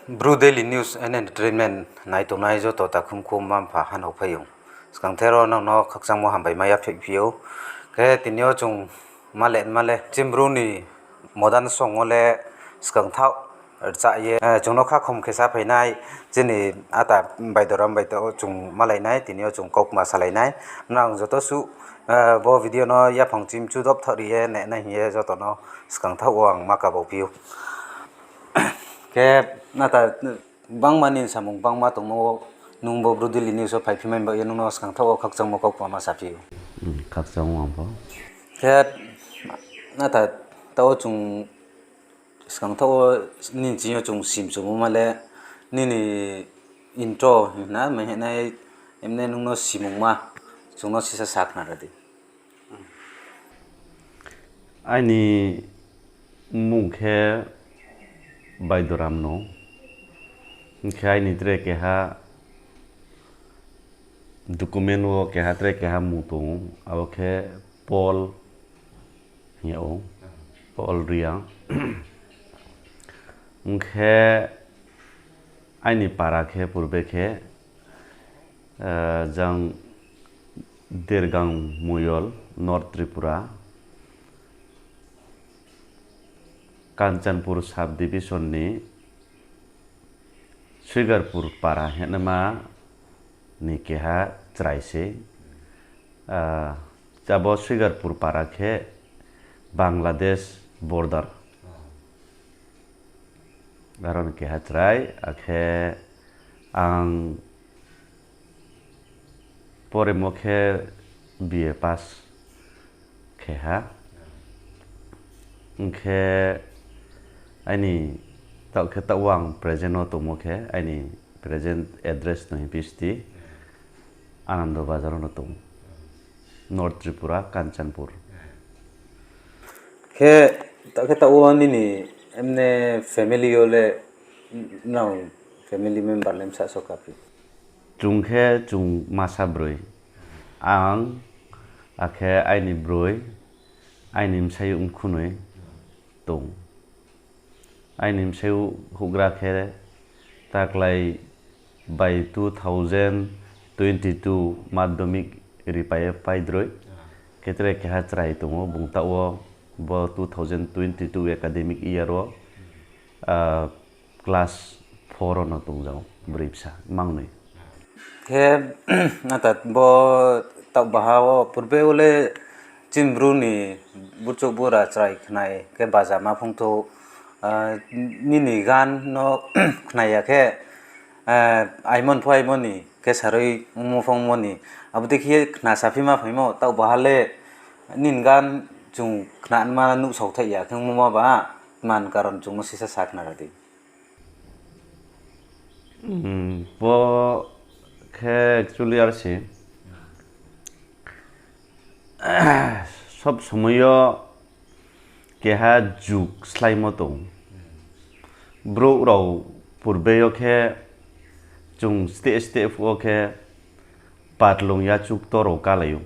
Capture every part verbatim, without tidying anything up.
Bru Daily News and Entertainment nai tongnai joto takhum khum mma mpha hanao phaiyong. Skangther wo nang no khakchangmo hambai mai yaphaihphi ou. Khe tini yo chung malai ma le chini Bru ni modern song wo le skangthaoh rchah ye, eh, chung no khakhom khe saphainai chini ata Baidoram bai tao chung malai nai, tini yo chung kaukma salai nai. Nang joto suh, eh, bo video no yaphang chimchu dop thaoh ri ye nai nai hing ye joto no skangthaoh wo ang ma kabau phi ou. Khe nata bangma ni samung bangma tongmo wo nung bo Bru Daily News wo phaiphi mai ba ye nung no skangthaoh wo khakchangmo kaukma ma saphi ou. Hmm, khakchangmo ang pho. Khe nata tao chung skangthaoh wo nini ching yo chung simchumo ma le nini intro hing na mai hing nai, emne nung no simungma chung no sisa sakhnari di. Aini mmung khe Baidoram no, hing khe aini tre keha document wo keha tre keha mmung tong ou, abo khe Paul hing yag ou, Paul Reang. Hing khe aini para khe purbe khe, eh, jang Dergang Moyol, North Tripura, Kanchanpur sub division ni Swigarpur para hingnaima ni keha chrai se. Ah, abo Swigarpur para khe Bangladesh border. Aro ni keha chrai, akhe ang poremo khe B A pass khe ha. Hing khe aini taoh khe taoh wo ang present wo tongmo khe, aini present address no hingphi sti, Anando Bazar wo no tong, North Tripura, Kanchanpur. Khe taoh khe taoh wo nini emne family yo le nrao family member le bsa so kaphi? Chung khe chung masa broi. Ang, akhe aini broi, aini bsayouh mkhunoi tong. Aini bsayouh houhgra khe taklai bai two thousand twenty two madhyamik ripai ye paidroi. Khe tre keha chrai tong ou, bung taoh wo bo two thousand twenty two academic year wo, ah, class four wo no tongja ou, broi bsa mangnoi. Khe, nata bo taoh baha wo purbe wo le chini Bru ni burchouh bura chrai khnai khe baja ma phungthou, ah, nini gan no khnai ya khe, ah, aimon pho aimon ni khe saroi ongmo phongmo ni, abo dei khe ye khna saphi ma phaimo, taoh baha le nini gan chung khna ma nuhsaothaih ya khe ongmo ma ba, tma ni karon chung no sisa sakhnari di. Hmm, bo khe actually ar se, sob somoi yo keha jug sláimo tong. Brouh rao purbe yo khe chung steh steh phuh wo khe patlung yachu ktor rao kálai ou.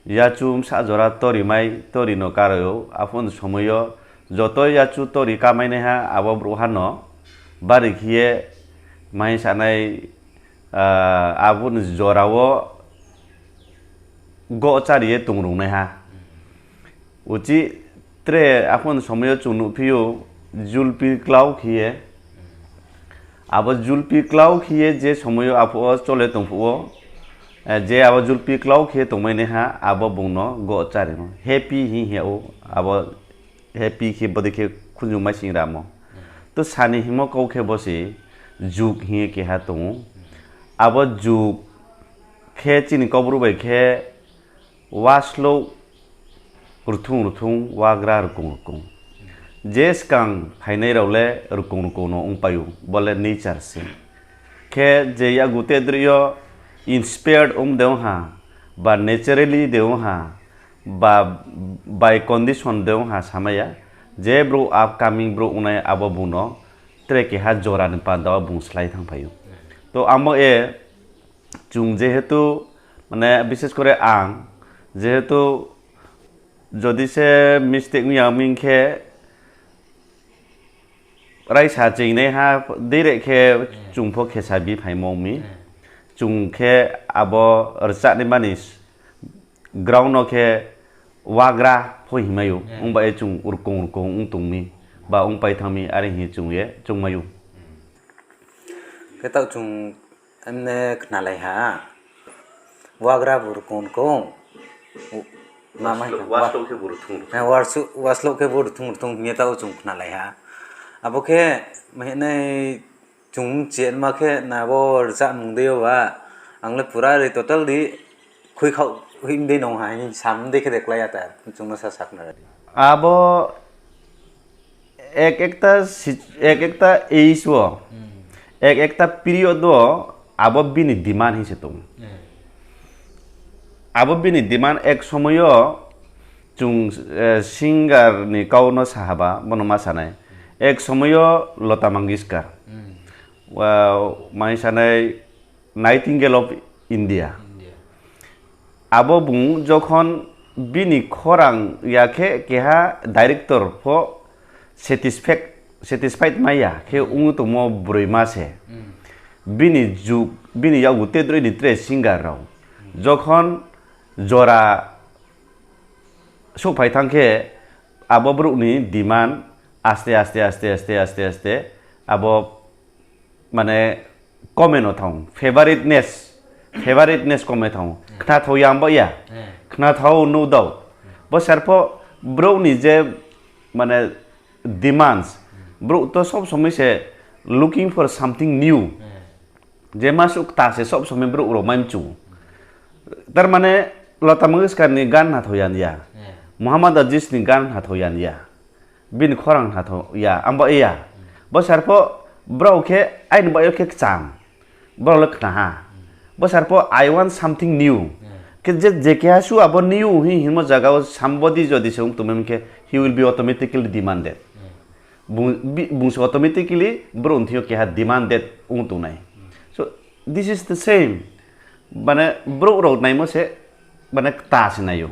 Yachu bsa jora tori mai, tori no károi ou, aphuh ni somoi yo joto yachu tori kámainaiha abo brouhha no bari khe ye mai sanai, ah, abo ni jora wo goh chári ye tongrungnaiha. Uchih tre aphuh ni somoi yo chung nuhphi ou, julpi klau khe ye, abo julpi klau khe ye je somoi yo aphuh wo chole tong phuh wo, eh, je abo julpi klau khe ye tongmainaiha, abo bung no goh chári no happy hing hing yag ou, abo happy khe bodei khe khunju maising ramo. To sani hingmo kau khe bo se jug hing ye keha tong ou. Abo jug khe chini Kaubru bai khe waslouh rthung rthung, wagra rkong rkong. Je skang phainai rao le rkong rkong no ongpai ou, bo le nature se. Khe je yakgu tedroih yo inspired ong de ong ha, ba naturally de ong ha, ba by condition de ong ha samai ya, je brouh upcoming brouh ongnai abo bung no tre keha jora ni panda wo bung slái thanngphai ou. To amo e chung jehetu, mane, bishes kore ang, jehetu jodi se mistake ong ya ming khe, Raisa cheingnaiha direct khe chung pho khesa bi phaimo mi. Chung khe abo rchahnaima ni ground no khe wagra pho hingmai ou. Ongba ye chung rkong rkong ong tong mi, ba ongpai thanng mi, are hing chung ye choungmai ou. Khe taoh chung emne khnalai ha. Wagra bu rkong rkong. Waslouh khe bu rthung rthung hing ye taoh chung khnalai ha. Abo khe, mahinai chung mchima khe na bo rchahmung dei yo ba, ang le pura ri total di khuikhaoh hing dei nung ha hing sam dei khe de klái ya ta, chung no sa sakhnari. Abo ek ekta si-, ek ekta age wo, ek ekta period wo abo bini demand hing se tong. Abo bini demand ek somoi yo chung, singer ni kau no sa ha ba, bono ma sa nai. Ek somoi yo Lata Mangeshkar, mai sa nai Nightingale of India. Abo bung jokhon bini khorang ya khe keha director pho satisfied, satisfied mai ya khe ong tongmo broima se. Bini yakgu tedroi ni tre singer rao jokhon jora souhphai thanng khe, abo brouh ni demand aste aste aste aste aste aste abo mane kome no thanng, favoriteness, favoriteness kome thanng. Khnathao ya, mba ya? Khnathao, no doubt. Bo sar pho brouh ni je mane demands, brouh to sob somoi se looking for something new. Je ma suh kta se sob somoi brouh rao mai mchu. Tar mane Lata Mangeshkar ni gan khnathao ya, ya. Mohammad Ajis ni gan khnathao ya, ya. Bini khorang khnathao ya, ang bo ya. Bo sar pho brao khe aini baoh yo khe kcham. Brao le khna ha. Bo sar pho, I want something new. Khe je, je keha suh abo new hing hingmo zaga wo somebody jodi se ong tongmai khe, he will be automatically demanded. Bung, bi-, bung se automatically brouh ni thing yo keha demanded ong tongnai. So, this is the same. Mane, brouh rao naimo se, mane, kta se nai ou.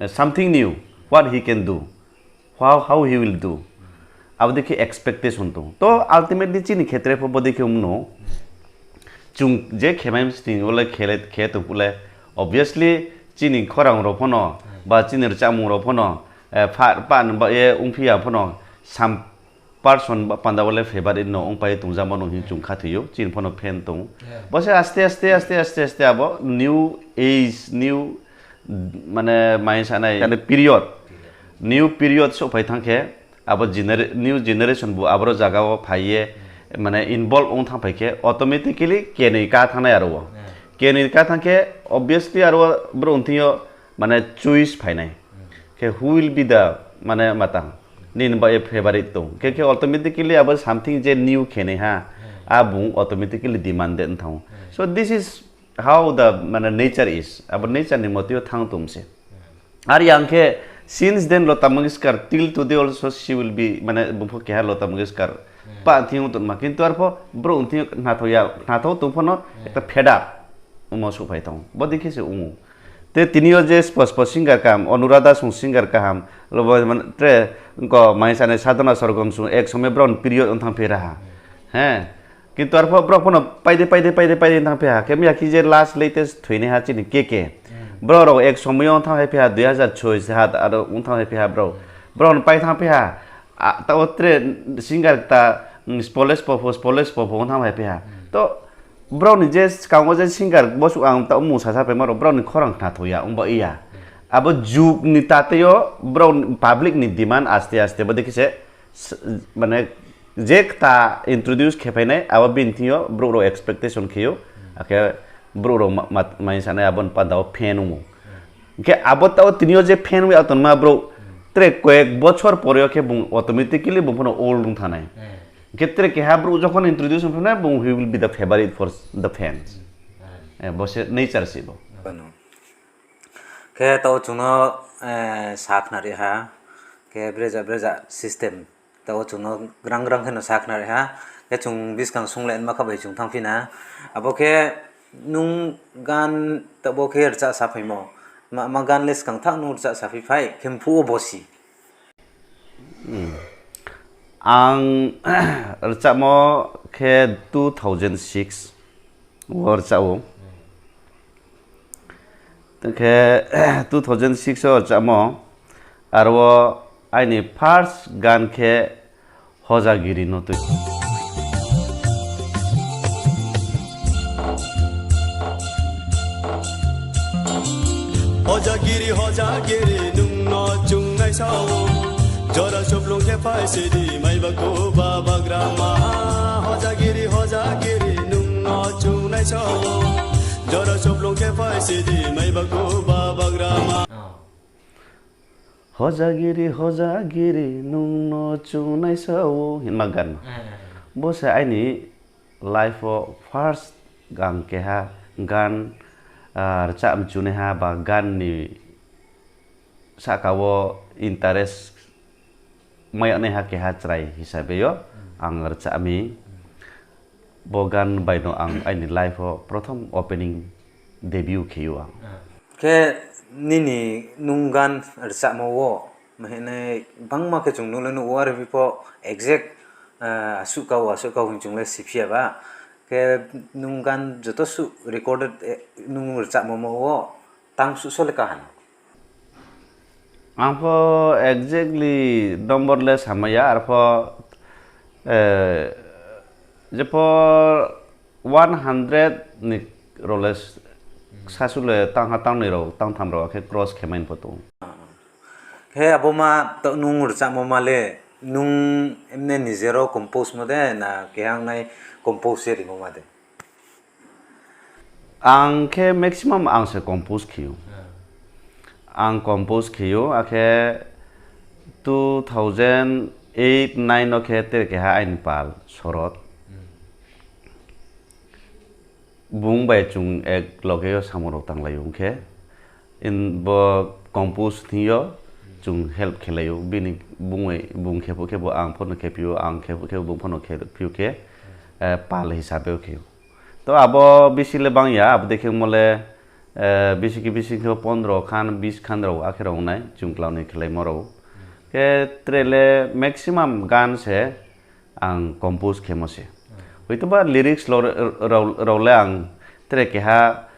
Something new, what he can do, how, how he will do. Abo dei khe expectation tong. To ultimately chini khetre pho bo dei khe ong no. Chung je khemai msting wo le khe le, khe tong phuh le, obviously, chini khorang rao pho no, ba chini rchahmung rao pho no, pha, pha ni baoh ye ongphi ya pho no, some person ba panda wo le favourite no ongpai ye tongjamo no hing chung khathoi ou, chini pho no fan tong. Bo se aste aste aste aste aste abo new age, new, mane, mai sanai, mane period, new period souhphai thanng khe, abo genera-, new generation bu aboro zaga wo phai ye, mane, involve ong thanngphai khe, automatically kenoi ká thanngnai aro wo. Kenoi ká thanng khe, obviously aro wo brouh ni thing yo, mane, choice phai nai. Khe who will be the, mane, matang? Nini baoh ye favourite tong. Khe, khe automatically abo something je new khenai ha, a bung automatically demanded ong thanng ou. So this is how the, mane, nature is. Abo nature ni moti yo thanng tong se. Are ya ong khe, since then Lata Mangeshkar, till today also she will be, mane, bung pho keha Lata Mangeshkar pa thing ong tongma, kintu arpho brouh thing yo khnathao ya, khnathao tong pho no ekta fed up ongmo souhphai thanng ou. Bo dei khe se ong ou. Te tini yo je spo spo singer kaham, Anuradha song singer kaham, lobo mane tre ko mai sanai Sadhana Sorghum song ek somoi brao ni period ong thanngphi ra ha. Kintu arpho brao pho no pai de, pai de, pai de, pai de thanngphi ha. Khe miya khe je last latest thoinaiha chini K K. Brao rao ek somoi yo ong thanngphi ha, dui hazar soi, hat aro ong thanngphi ha brao. Brao no pai thanngphi ha. Taoh wo tre singer kta, spole spopho, spole spopho ong thanngphi ha. To brao ni je skang wo je singer, bo suh ang taoh mung sasa paimo rao, brao ni khorang khnathao ya, ongba ya. Abo juk ni tate yo, brao public ni demand aste aste, bo dei khe se, mane, je kta introduce khe phainai, abo bini thing yo brouh rao expectation khe ou, akhe brouh rao ma-, ma-, mai sanai abo ni panda wo fan ong ou. Hing khe abo taoh wo tini yo je fan ong ya tongma brouh, tre koyek bochor pore yo khe bung automatically bung pho no old ong thanng nai. Hing khe tre keha brouh jokhon introduce ong phainai, bung he will be the favourite for the fans. Bo se nature se bo. Khe taoh chung no, sakhnari ha, khe breza breza system, taoh chung no grang grang khe no sakhnari ha, khe chung buskang sung le ma kha bai chung thanngphi na. Abo khe nung gan taoh bo khe rchah saphaimo, ma, ma gan le skang thaoh nung rchah saphi phai, khe mphuh wo bosi. Ang rchahmo khe two thousand six wo rchah ou. Khe two thousand six wo rchahmo, aro aini first gan khe Hojagiri no tui. Hojagiri, Hojagiri, nung no chung naisa ou. Jora soplung khe phai si di, maiba kuba bagrama. Hojagiri, Hojagiri, nung no chung naisa ou. Jora soplung khe phai si di, maiba kuba bagrama. Hojagiri, Hojagiri, nung no chung naisa ou, hingma gan. Bo se aini life wo first ang keha gan, rchah mchunaiha ba gan ni sahka wo interest mai yag naiha keha chrai hisabe yo ang rchah mi. Bo gan bai no ang aini life wo prothom opening debut khe ou ang. Khe nini nung gan rchahmo wo, mahinai bangma khe chung nung le nuh wo, are phi pho exact, asuh kau, asuh kau hing chung le siphi ya ba. Khe nung gan joto suh recorded, nung rchahmo wo tang suh so le kaha no? Ang pho exactly number le samai ya, arpho, jepho one hundred ni rao le sasuh le tangha tangnoi rao, tangtham rao akhe cross khe mai pho tong ou. Khe abo ma to nung rchahmo ma le, nung emne nijer wo compose mo de, na keha ongnai compose ye rimo ma de? Ang khe maximum ang se compose khe ou. Ang compose khe ou, akhe two thousand eight nine no khe tre keha aini pal Sorot. Bung bai chung ek loge yo samung rao tanglai ou khe, bo compose thing yo chung help khelai ou. Bini bung, bung khe phuh khe bo ang pho no khephi ou, ang khe phuh khe bung pho no khephi ou khe, pal hisabe wo khe ou. To abo bisi le bang ya, abo dei khe mo le, bisi khe bisi khe pondro khan, bis khan rao akhe rao ongnai chung klau ni khelaimo rao. Khe tre le maximum gan se ang compose khemo se. Hoitoba lyrics rao le ang tre keha,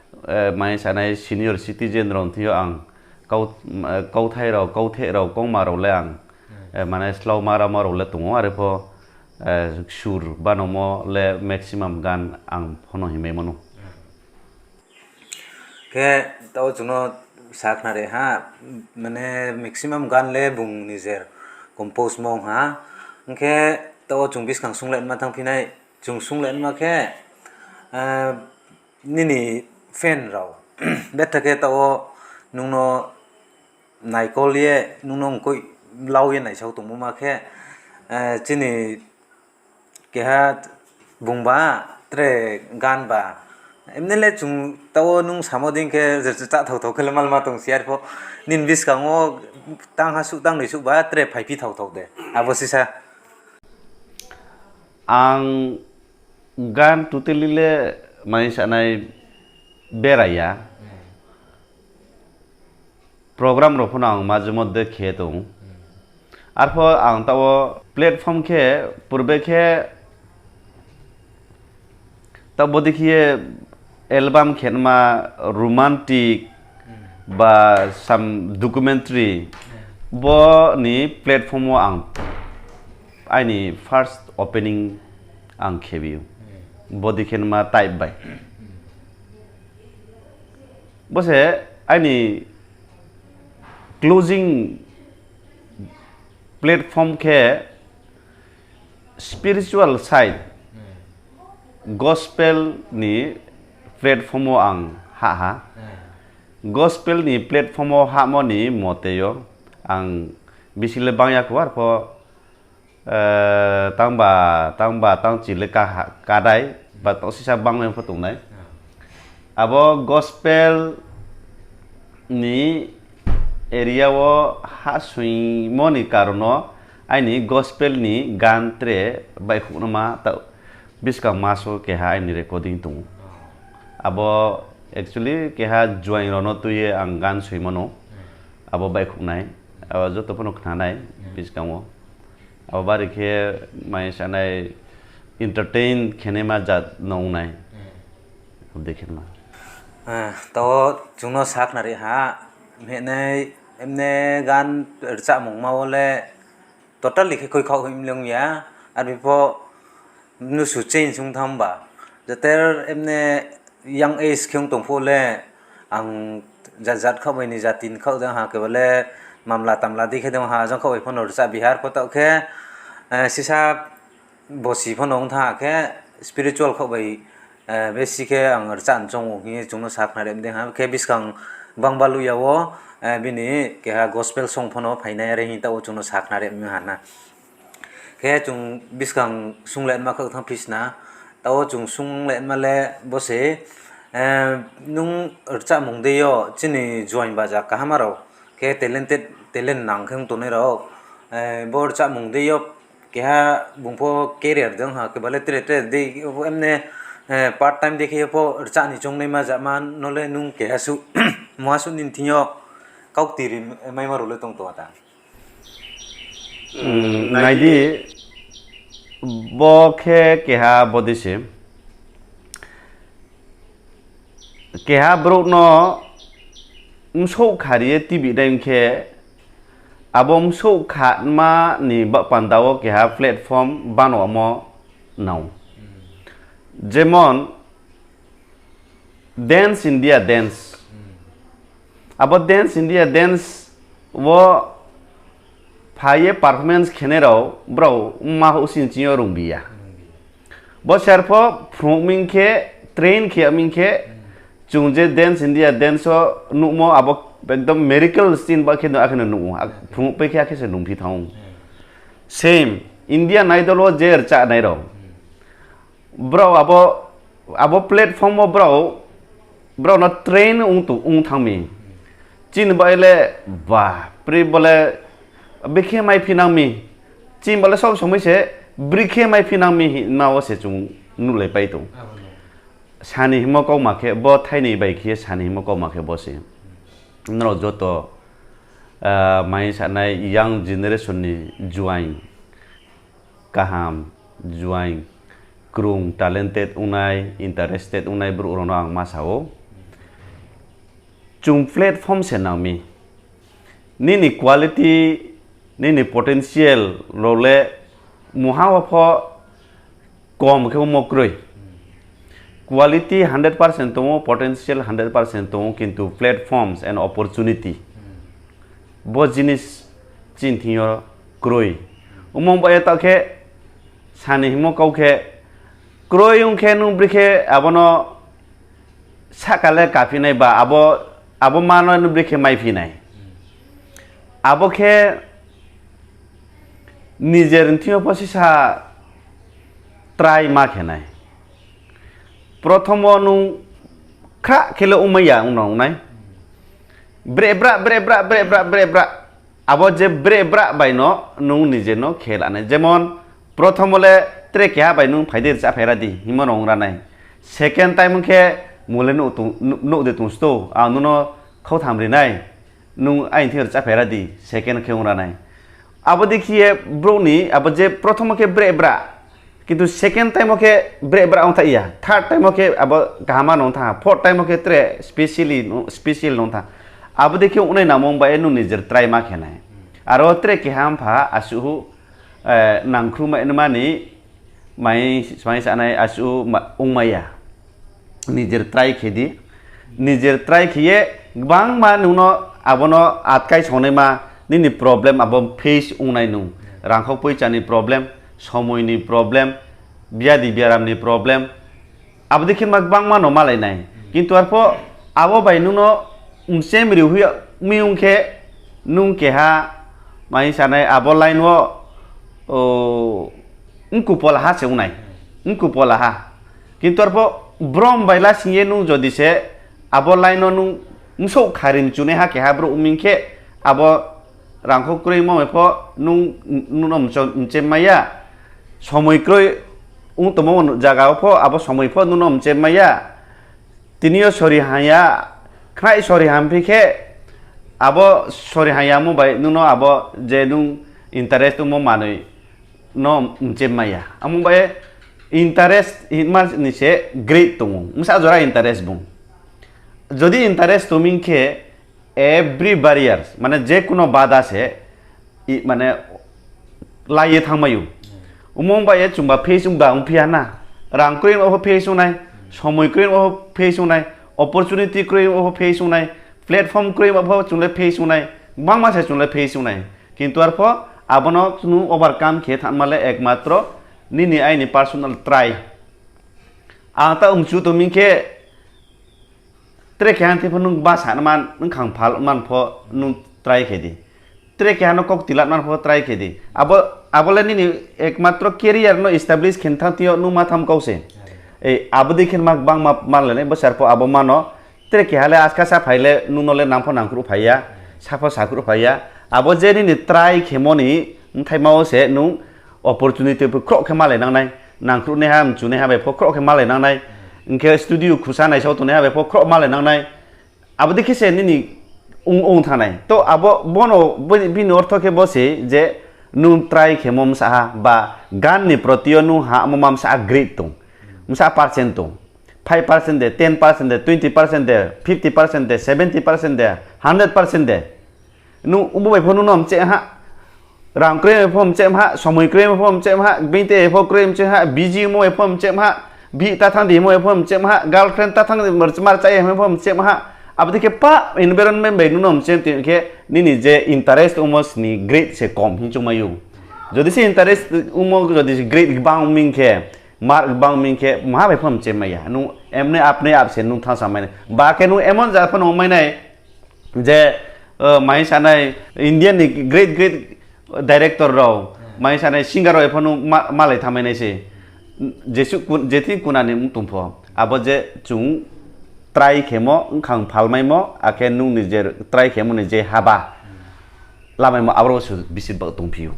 mai sanai senior citizen rao thing yo ang kauthai rao, kautheh rao, kauma rao le ang, mane slauma rama rao le tong ou, are pho, sur banomo le maximum gan ang pho no hingmai mano. Khe taoh chung no sakhnari ha, mane maximum gan le bung nijer compose mo ong ha. Hing khe taoh chung buskang sunglaima thanngphi nai, chung sunglaima khe, nini fan rao betha khe taoh nung no naikol ye, nung no mkoih lau ye naisao tongmo ma khe, chini keha bung ba, tre gan ba. Emne le chung taoh nung samo dei khe je chahthao thao khe le malma tong si, arpho nini buskang wo tangha suh tangnoi suh ba tre phaiphi thao thao de, abo sisa. Ang gan totally le mai sanai berai ya. Program rao pho no ang majhe modhye khe tong. Arpho ang taoh wo platform khe, purbe khe, taoh bodei khe ye album khe ma romantic ba some documentary, bo ni platform wo ang aini first opening ang khebi ou. Bodei khe ma type bai. Bo se aini closing platform khe spiritual side, gospel ni platform wo ang hah ha. Gospel ni platform wo hahmo ni mote yo ang bisi le bang ya kho, arpho tangba, tangba, tangchi le kadai, but taoh sisa bang le pho tongnai. Abo gospel ni area wo hahsoingmo ni karon no aini gospel ni gan tre baihkhouh no ma taoh buskang maso keha aini recording tong ou. Abo actually keha juaing rao no tui ye ang gan soimo no, abo baihkhouh nai, abo joto pho no khna nai buskang wo. Obari khe mai sanai entertain khenaima jat no ong nai. Abo dei khe ma. Eh, to chung no sakhnari ha. Mhinai emne gan rchahmungma wo le totally khe khuikhaoh himlung ya. Arbi pho nusu change ong thanng ba. Jater emne young age khe ong tong phuh le ang jat jat khaoh bai ni jati ni khaoh dei ha khe ba le mamla tamla dei khe dei ha jang khaoh bai pho no rchah Bihar pho taoh khe, eh, sisa bosi pho no ong thanng ha khe spiritual khaoh bai, eh, besi khe ang rchah ni choung ou hing ye chung no sakhnari dei ha khe buskang bangba luh ya wo, eh, bini keha gospel song pho no phainai are hing taoh wo chung no sakhnari mi ha na. Khe chung buskang sung le ma khaoh thanng phi sna. Taoh wo chung sung le ma le bo se, eh, nung rchahmung dei yo chini joaing baja kaham rao khe talented, talent nang khe ong tongnai rao, eh, bo rchahmung dei yo keha bung pho career dei ha khe ba le tre tre dei emne, eh, part time dei khe pho rchah ni choungnaima jama no le nung keha suh, muha suh nini thing yo kaukti ri maima rao le tong tong ta. Nai di, bo khe keha bo dei se. Keha brouh no bsouh khari ye tibi nai ong khe, abo bsouh khama ni ba panda wo keha platform banamo nang. Jemon, Dance India Dance. Abo Dance India Dance wo phai ye performance khenai rao brao ma houh sini ching yo rungbi ya. Bo sar pho phrung mi khe, train khe mi khe, chung je Dance India Dance wo nuhmo abo ekdom miracle scene ba khe no akhe no nuh ou. Phrung pai khe akhe se nungphi thanng ou. Same, Indian Idol wo je rchahnai rao. Brao abo, abo platform wo brao, brao no train ong tong, ong thanng mi. Chini bai le, ba, pri bo le, bikhe maiphi nang mi. Chini ba le sob somoi se, bikhe maiphi nang mi hingma wo se chung nuhlaipai tong. Sani hingmo kauma khe, bo thaini bai khe sani hingmo kauma khe bo se. Nrao joto, ah, mai sanai young generation ni joaing kaham, joaing, krung, talented ongnai, interested ongnai brouh rao no ang ma sa ou. Chung platform se nang mi. Nini quality, nini potential rao le muha wo pho kom khe ongmo kroi. Quality hundred percent tong ou, potential hundred percent tong ou, kintu platforms and opportunity, bo jinis chini thing yo kroi. Omo bai ye taoh khe sani hingmo kau khe, kroi ong khe nung bri khe abo no sahka le kaphi nai ba, abo, abo ma no nung bri khe maiphi nai. Abo khe nijer thing yo pho sisa try ma khe nai. Prothom wo nung khrah khe le ongmai ya ong nai. Brebra, brebra, brebra, brebra. Abo je brebra bai no nung nije no khe la nai. Jemon, prothom wo le tre keha bai nung phai di, rchah phai ra di, hingmo no ong ra nai. Second time khe, mo le nuh tong, nuh, nuh de tong sto, ang nung no khautham ri nai. Nung aini thing yo rchah phai ra di, second khe ong ra nai. Abo dei khe ye brouh ni, abo je prothom wo khe brebra, kintu second time wo khe brebra ong thaih ya, third time wo khe abo kaham no ong thanng ha, fourth time wo khe tre specially, special no ong thanng. Abo dei khe ong nai nangmo bai ye nung nijer try ma khe nai. Aro tre keha mpha asuh, eh, nangkhru mai nma ni, mai, mai sanai asuh ma, ongmai ya. Nijer try khe di. Nijer try khe ye gbangma nung no abo no atkai songnaima nini problem abo face ong nai nung. Rangkhou poicha ni problem, somoi ni problem, biadi biaram ni problem. Abo dei khe ma gbangma no malai nai. Kintu arpho abo bai nung no mchem ri hui mi ong khe nung keha mai sanai abo line wo, o, mku pola ha se ong nai. Mku pola ha. Kintu arpho brom bai lasing ye nung jodi se abo line no nung bsouh khari mchunaiha keha brouh ong mi khe abo rangkhou kroi mo bai pho nung, nung no mcho-, mchem mai ya. Somoi kroi ong tongmo zaga wo pho abo somoi pho nung no mchem mai ya. Tini yo sori hamya, khnai sori hamphi khe, abo sori hamya mo bai nung no abo je nung interest tongmo manoi no mchemai ya. Amo bai ye interest hingma ni se greed tong ou. Bsa jora interest bung. Jodi interest tong mi khe, every barriers, mane je kuno bada se, i, mane, lai ye thanngmai ou. Omo bai ye chungba face ongba ongphi ya na. Rang kroi abo face ong nai, somoi kroi abo face ong nai, opportunity kroi abo face ong nai, platform kroi abo chung le face ong nai, gbangma se chung le face ong nai. Kintu arpho abo no chung overcome khe thanngma le ekmatro nini aini personal try. Ang ta mchu tong mi khe, tre keha ni thing pho nung basa man, nung khang phal man pho nung try khe di. Tre keha no kok tilat man pho try khe di. Abo, abo le nini ekmatro career no establish khe thanng thing yo nung ma tham kau se. Abo dei khe ma gbangma man le nai, bo sar pho abo mano. Tre keha le askasa phai le nung no le nang pho nangkhruh phai ya, sa pho sakhruh phai ya. Abo je nini try khemo ni bthaima wo se nung opportunity pho khroh khe malai nang nai, nangkhruhnaiha mchunaiha bai pho khroh khe malai nang nai, hing khe studio khusa naisao tongnaiha bai pho khroh malai nang nai. Abo dei khe se nini ong, ong thanng nai. To abo bono, bini ortho khe bo se je nung try khemo bsa ha ba gan ni proti yo nung hamo ma bsa greed tong, bsa percent tong, five percent de, ten percent de, twenty percent de, fifty percent de, seventy percent de, hundred percent de. Nung bo bai pho nung no mcheh ha, rang kroi bai pho mcheh ha, somoi kroi bai pho mcheh ha, bini te bai pho kroi mcheh ha, busy mo bai pho mcheh ha, bihih ta thanng di mo bai pho mcheh ha, girlfriend ta thanng di, mar, mar chá ye mo bai pho mcheh ha. Abo dei khe pa environment bai nung no mcheh tong khe nini je interest ongmo sini greed se kom hing choungmai ou. Jodi se interest ongmo jodi greed gbang ming khe, mar gbang ming khe, maha bai pho mcheh mai ya. Nung emne apne ap se nung thanngsa mai nai. Ba khe nung emon ja pho no mai nai je, mai sanai India ni great great director rao, mai sanai singer rao epho nung ma, malai thanngmai nai se. Jesuh kun, je thing kuna ni mung tong pho. Abo je chung try khemo, bkhang phalmaimo, akhe nung ni je try khemo ni je haba lamaimo, aboro se bisi ba tongphi ou.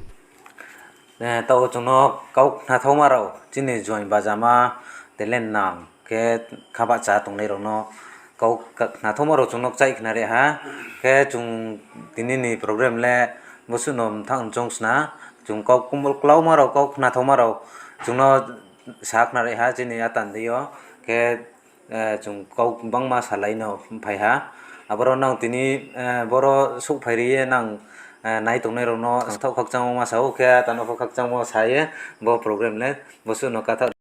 Taoh chung no kau khnathaoma rao, chini join bajama talent nang khe kha bahcha tongnai rao no kau khnathaoma rao chung no kchaih khnari ha. Khe chung tini ni program le bosuh no mthang choung sna, chung kau kumbol klauma rao, kau khnathaoma rao chung no sa khnari ha chini atan dei yo. Khe chung kau gbangma salai no phai ha. Aboro nang tini boro souhphai ri ye nang nai tongnai rao no thaoh khakchangmo ma sa ou, khe atan no pho khakchangmo sa ye bo program le bosuh no kathaoh